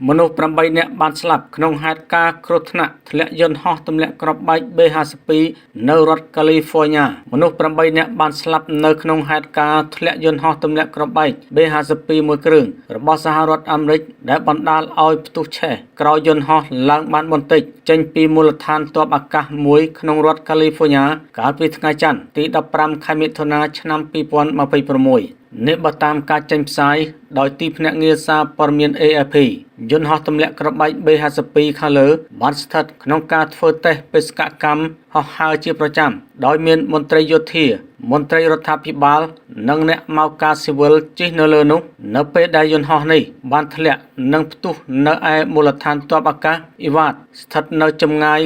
មនុស្ស8នាក់បានស្លាប់ក្នុងហេតុការណ៍គ្រោះថ្នាក់ធ្លាក់យន្តហោះទម្លាក់គ្រាប់បែក B-52 នៅរដ្ឋកាលីហ្វ័រញ៉ា។មនុស្ស8នាក់បានស្លាប់នៅក្នុងហេតុការណ៍ធ្លាក់យន្តហោះទម្លាក់គ្រាប់បែក B-52 មួយគ្រឿងរបស់សហរដ្ឋអាមេរិកដែលបណ្ដាលឲ្យផ្ទុះឆេះក្រោយយន្តហោះឡើងបានបន្តិចចេញពីមូលដ្ឋានទ័ពអាកាសមួយក្នុងរដ្ឋកាលីហ្វ័រញ៉ាកាលពីថ្ងៃច័ន្ទទី15ខែមិថុនាឆ្នាំ2026នេះបើតាមការចេញផ្សាយដោយទីភ្នាក់ងារសារព័ត៌មាន AFP យន្តហោះទម្លាក់គ្រាប់បែក B-52 ខាងលើបានស្ថិតក្នុងការធ្វើតេស្តបេសកកម្មហោះហើរជាប្រចាំដោយមានមន្ត្រីយោធាមន្ត្រីរដ្ឋាភិបាលនិងអ្នកមកការស៊ីវិលជិះនៅលើនោះនៅពេលដែលយន្តហោះនេះបានធ្លាក់និងផ្ទុះនៅឯមូលដ្ឋានទ័ពអាកាសអ៊ីវ៉ាតស្ថិតនៅចម្ងាយ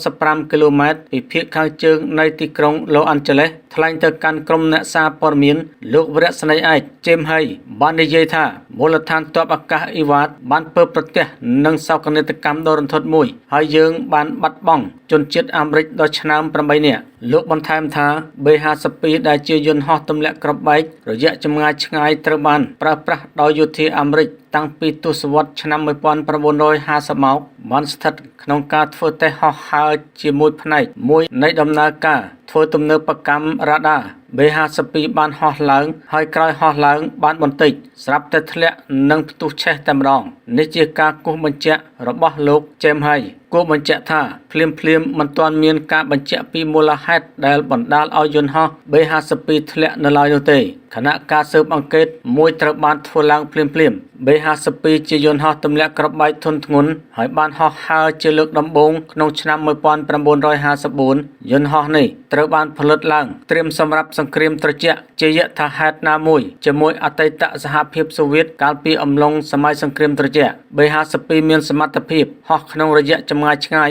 95គីឡូម៉ែត្រពីភាគខាងជើងនៃទីក្រុងឡូសអាន់ជេឡេសថ្លែងទៅកាន់ក្រុមអ្នកសារព័ត៌មានលោកវរៈសេនីយ៍ឯកជេមហៃបាននិយាយថាមូលដ្ឋានទ័ពអាកាសអ៊ីវ៉ាតបានពើប្រទះនឹងសោកនាដកម្មដ៏រន្ធត់មួយហើយយើងបានបាត់បង់ជនជាតិអាមេរិកដ៏ឆ្នើម8នាក់លោកបន្ថែមថា B-52 ដែលជាយន្តហោះទម្លាក់គ្រាប់បែករយៈចម្ងាយឆ្ងាយត្រូវបានប្រើប្រាស់ដោយយោធាអាមេរិកតាំងពីទសវត្សរ៍ឆ្នាំ1950មកបានស្ថិតក្នុងការធ្វើតេស្តហោះហើរជាមួយផ្នែកមួយនៃដំណើរការធ្វើទំនើបកម្មរ៉ាដា B-52 បានហោះឡើងហើយក្រោយហោះឡើងបានបន្តិចស្រាប់តែធ្លាក់និងផ្ទុះឆេះតែម្ដងនេះជាការគូសបញ្ជាក់របស់លោកជេមហៃគួរបញ្ជាក់ថាភ្លាមភ្លាមមិនទាន់មានការបញ្ជាក់ពីមូលហេតុដែលបណ្ដាលឲ្យយន្តហោះ B-52 ធ្លាក់នៅឡើយនោះទេខណៈការស៊ើបអង្កេតមួយត្រូវបានធ្វើឡើងភ្លាមភ្លាម B-52 ជាយន្តហោះទម្លាក់គ្រាប់បែកធុនធ្ងន់ហើយបានហោះហើរជាលើកដំបូងក្នុងឆ្នាំ1954យន្តហោះនេះត្រូវបានផលិតឡើងត្រៀមសម្រាប់សង្គ្រាមត្រជាក់ជាយថាហេតុណាមួយជាមួយអតីតសហភាពសូវៀតកាលពីអំឡុងសម័យសង្គ្រាមត្រជាក់ B-52 មានសមត្ថភាពហោះក្នុងរយៈចម្ងាយឆ្ងាយ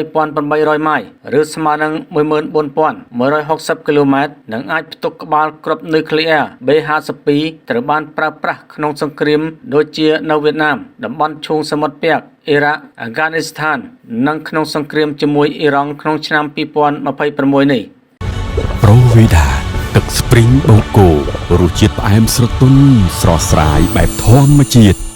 8800ម៉ាយឬស្មើនឹង14160គីឡូម៉ែត្រនិងអាចផ្ទុកក្បាលគ្រាប់នុយក្លេអ៊ែរ B-52 ត្រូវបានប្រើប្រាស់ក្នុងសង្គ្រាមដូចជានៅវៀតណាមតំបន់ឈូងសមុទ្រពែកអ៊ីរ៉ាក់អាហ្គានីស្ថាននិងក្នុងសង្គ្រាមជាមួយអ៊ីរ៉ង់ក្នុងឆ្នាំ2026នេះ ប្រូវីដាទឹកស្ព្រីងបូកគោរសជាតិផ្អែមស្រទន់ស្រស់ស្រាយបែបធម្មជាតិ។